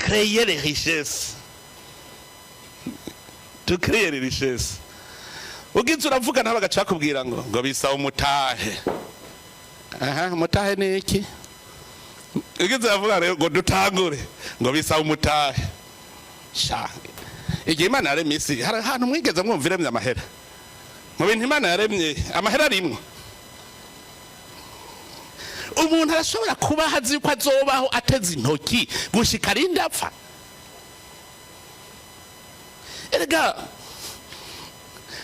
Créer les richesses, tu créer les richesses. Ugize uravuga nawe bagaca bakubwira ngo bisaba umutahe. Aha umutahe ni iki? Ugize uravuga rero ngo dutangure, ngo bisaba umutahe. Sha, igihe Imana yaremye isi, hari ahantu mwigeze mwumva iremye amahera? Mu bintu Imana yaremye, amahera arimwo? Umuntu arashobora kuba azi yuko azobaho ateze intoki gushika arinde apfa. Erega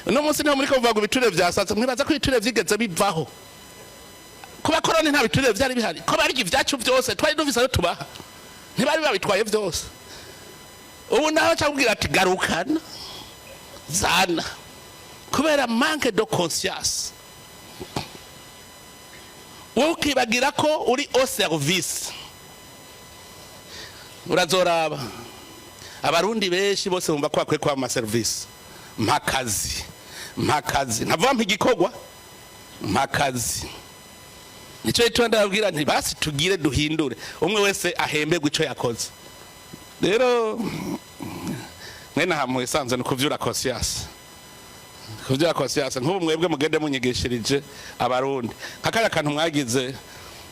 uno munsi niho muri ko muvuga ngo ibiturire vyasatse. Mwibaza ko ibiturire vyigeze bivaho? Ku bakoroni nta biturire vyari bihari? Ko barya ivyacu vyose, twari dufise ayo tubaha, ntibari babitwaye vyose? Ubu naho cakubwira ati garukana, zana, kubera manque de conscience. Wowe ukibagira ko uri au service. Urazoraba Abarundi benshi bose bumva ko bakwiye kuba mu maserivisi. Mpakazi, mpakazi, ntavuga mpa igikorwa, mpakazi. Nicyo gituma ndababwira nti basi tugire duhindure, umwe wese ahemberwe ico yakoze. Rero mwene aha mu isanzwe ni kuvyura conscience, kuvyura conscience. Nk'ubu mwebwe mugende munyigishirije Abarundi nka kariya kantu mwagize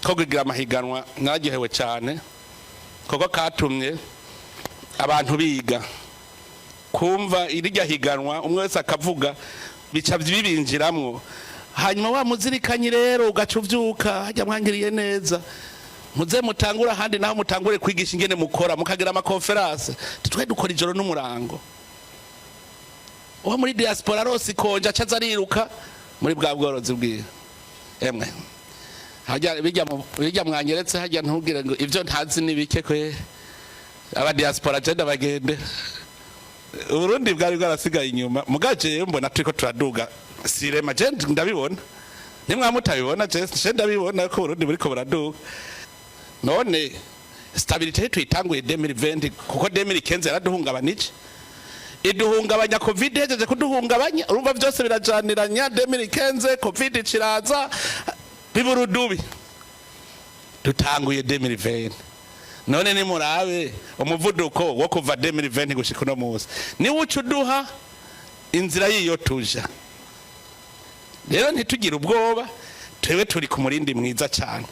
ko kugira amahiganwa, mwaryohewe cyane kuko katumye abantu biga kumva irya higanwa, umwe wese akavuga, bica bibinjiramwo. Hanyuma wa muzirikanyi rero ugaca uvyuka hajya mwangiriye neza, muze mutangure ahandi naho, mutangure kwigisha ingene mukora, mukagira ama conférences. Twe dukora ijoro n'umurango. Uwo muri diaspora rose ikonja aca aza ariruka muri bwa bworozi bwiwe. Emwe, hajya bijya mwanyeretse hajya, ntubwire ngo ivyo ntazi ni bike kwe. Aba diaspora je ndabagende. Uburundi bwari bwarasigaye inyuma, mugaje mbona turiko turaduga sirema. Je ndabibona, nimwa mutabibona, je ndabibona ko Uburundi buriko buraduga. None stabilité tuyitanguye 2020, kuko 2015 yaraduhungabanije, iduhungabanya. Covid hejeje kuduhungabanya, urumva byose birajaniranya. 2015 Covid ciraza, biburudubi. Dutanguye 2020, none nimurabe umuvuduko wo kuva 2020 gushika uno munsi, niwo uca uduha inzira y'iyo tuja. Rero ntitugire ubwoba, twebwe turi ku murindi mwiza cyane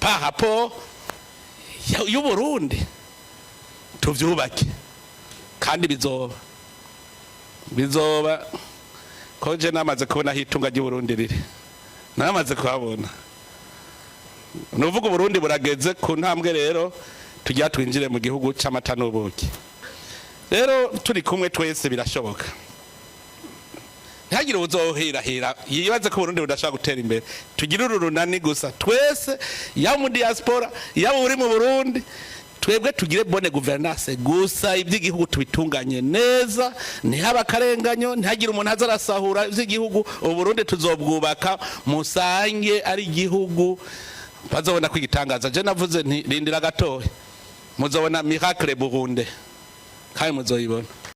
par rapport y'Uburundi. Tuvyubake kandi bizoba, bizoba ko je namaze kubona aho itunga ry'Uburundi riri, namaze kuhabona. Ni uvuga Uburundi burageze ku ntambwe. Rero tujya twinjire mu gihugu c'amata n'ubuki. Rero turi kumwe twese birashoboka. Ntihagire uzohirahira yibaze ko Uburundi budashobora gutera imbere. Tugire uru runani gusa twese, yaba mu diaspora, yaba uri mu Burundi. Twebwe tugire bonne gouvernance gusa, iby'igihugu tubitunganye neza, ntihaba akarenganyo, ntihagire umuntu aza arasahura iby'igihugu. Uburundi tuzobwubaka, musange ari igihugu bazobona ko igitangaza. Je navuze nti rindira gatoya, muzobona miracle Burundi, kandi muzoyibona.